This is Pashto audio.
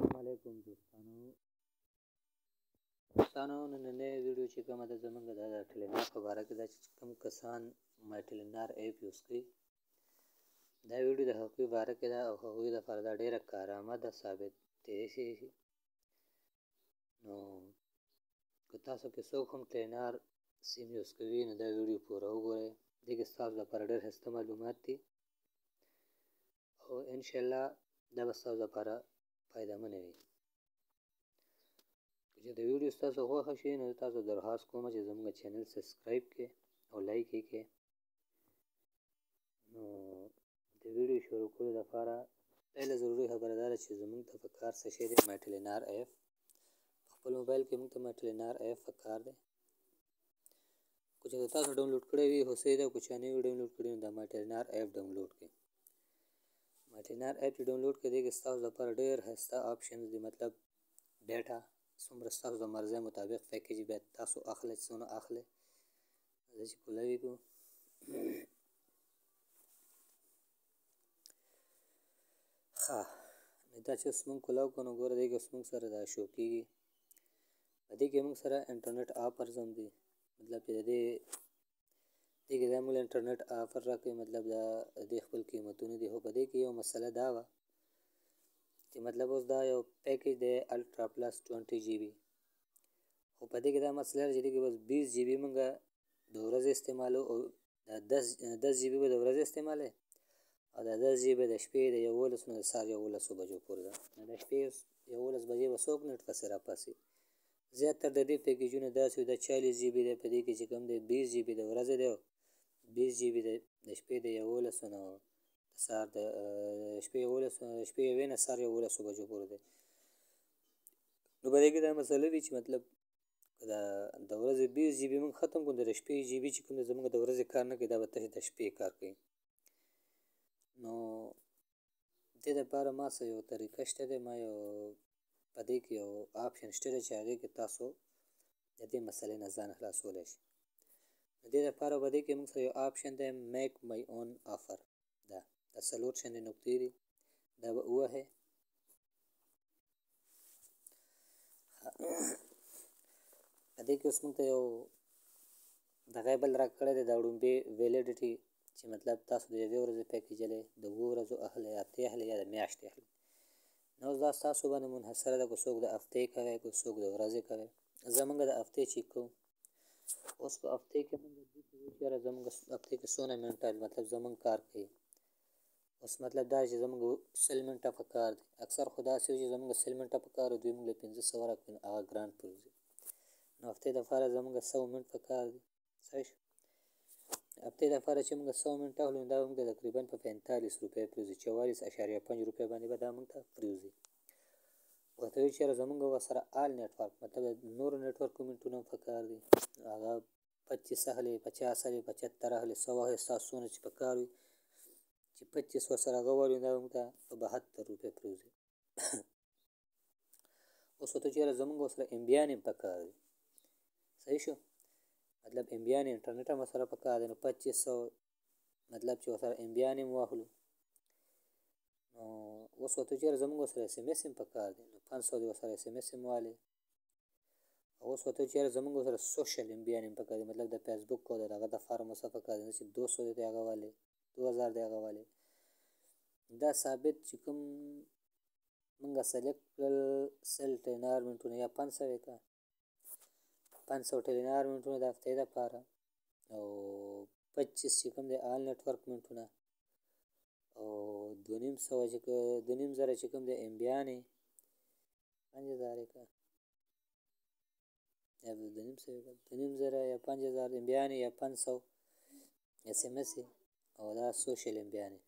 السلام علیکم دوستانو، نننۍ ویډیو چې کومه ده زمونږ دا د ټلینار په باره کې ده چې کوم کسان مای ټلینار app use کوي، دا ویډیو د هغوی باره کې ده او هغوی دپاره دا ډېره کارآمده ثابت کیدی شي. نو که تاسو کې څوک هم ټلینار سیم use کوي نو دا ویډیو پوره وګورئ، دې کې ستاسو دپاره ډېر ښایسته معلومات دي او انشاءالله دا به ستاسو دپاره فایدهمنه وي. که چې د ویډیو ستاسو خوښه شي نو تاسو درخواست کوم چې زموږ channel subscribe کړئ او like یې کړئ. نو د ویډیو شروع کولو دپاره پهله ضروري خبره دا ده چې زموږ ته په کار څه شی دی، مای ټلینار app. په خپل موبایل کې موږ ته مای ټلینار app په کار دی. که چېرته تاسو download کړی وي خو صحیح ده، که چا نه وي download کړی نو دا مای ټلینار app download کړئ. مای ټلینار app چې download کړئ، دې کې ستاسو دپاره ډېر ښایسته options دي، مطلب data څومره ستاسو د مرضی مطابق package بیا تاسو اخلئ، څونه اخلئ. زه چې کولاوي کوم ښه، نو دا چې اوس موږ کولاو کړو نو ګوره دې کې اوس موږ سره دا شو کېږي. په دې کې موږ سره انټرنیټ offers هم دي، مطلب چې د دې کې دا موږ له انټرنیټ offer راکوي، مطلب دا د دې خپل قیمتونه دي. خو په دې کې یو مسله دا وه چې مطلب اوس دا یو package دی ultra plus 20 GB، خو په دې کې دا مسله ده چې دې کې بس 20 GB موږ د ورځې استعمالو او دا 10 GB به د ورځې استعمالوي او دا 10 GB د شپې د 11 نه د سهار 11 بجو پورې ده. نو د شپې 11 بجې به څوک net پسې راپاڅي؟ زیاتر د دې پیکیجونه داسې وي، دا 40 GB دی، په دې کې چې کوم دی 20 GB د ورځې دی او 20 GB د شپې د 11 نه سهار د شپې 11، شپې یوې نه سهار 11 بجو پورې دی. نو په دې کې دا مسله وي چې مطلب که دا د ورځې 20 GB موږ ختم کړو، د شپې GB چې کوم دی زموږ د ورځې کار نه کوي، دا به تش د شپې کار کوي. نو دې دپاره ما څه یو طریقه شته دی، ما یو په دې کې یو option شته دی چې هغې کې تاسو د دې مسلې نه ځان خلاصولی شئ. د دې دپاره په دې کې موږ سره یو option دی make my own offer، دا دا څلور شنې نقطې دي، دا به ووهئ. په دې کې اوس موږ ته یو دغه بل راکړی دی، دا وړومبی validity چې مطلب تاسو د یوې ورځې package اخلئ، د اوو ورځو اخلئ، هفتې اخلئ یا د میاشتې اخلئ. نو اوس دا ستاسو باندې منحصره ده که څوک د هفتې کوي که څوک د ورځې کوي. زمونږ د هفتې چې کوو، اوس په هفتې کې موږ دې کوو چې یاره زمونږ هفتې کې څونه منټه مطلب زمونږ کار کوي. اوس مطلب دا چې زمونږ 100 منټه په کار دی، اکثر خو داسې وي چې زمونږ 100 منټه په کار دوی موږ له 500 راکړي، نو هغه ګران پرېوځي. نو هفتې دپاره زمونږ 100 منټ په کار دی. صحیح شو؟ هفتې دپاره چې موږ 100 منټه اخلو نو دا موږ ته تقریبا په 45 روپۍ پرېوځي، 44.5 روپۍ باندې به دا موږ ته پرېوځي. ورته وایي چې یاره زمونږ ورسره all network مطلب نورو network منټونه هم په کار دي، هغه 25 اخلي، 50 اخلي، 75 اخلي، 100 اخلي، ستاسو څونه چې په کار وي چې 25 ورسره هغه والي دا موږ ته په 72 روپۍ پرېوځي. اوس ورته چې یاره زمونږ ورسره امبیان هم په کار دي. صحیح شو؟ مطلب امبیان انټرنیټ هم ورسره په کار دی، نو 2500 مطلب چې ورسره امبیان هم واخلو. نو اوس ورته چې یاره زمونږ ورسره SMS هم په کار دی، نو 500 دې ورسره SMS هم والي. او اوس ورته چې یاره زمونږ ورسره social امبیان هم په کار دی، مطلب د فیسبوک او د هغه د فارم ورسره په کار دی، چې 200 دې هغه والي، 2000 دې هغه والي. دا ثابت چې کوم موږ select کړل 100 ټلینار منټونه یا 500 یې کړه، 500 ټلینار منټونه د هفتې دپاره او 25 چې کوم دی all network منټونه او 250 چې 2500 چې کوم دی امبیانې 5000 یې کړه، یا 2500 یې کړه، 2500 یا 5000 امبیانې یا 500 SMS او دا social امبیانې.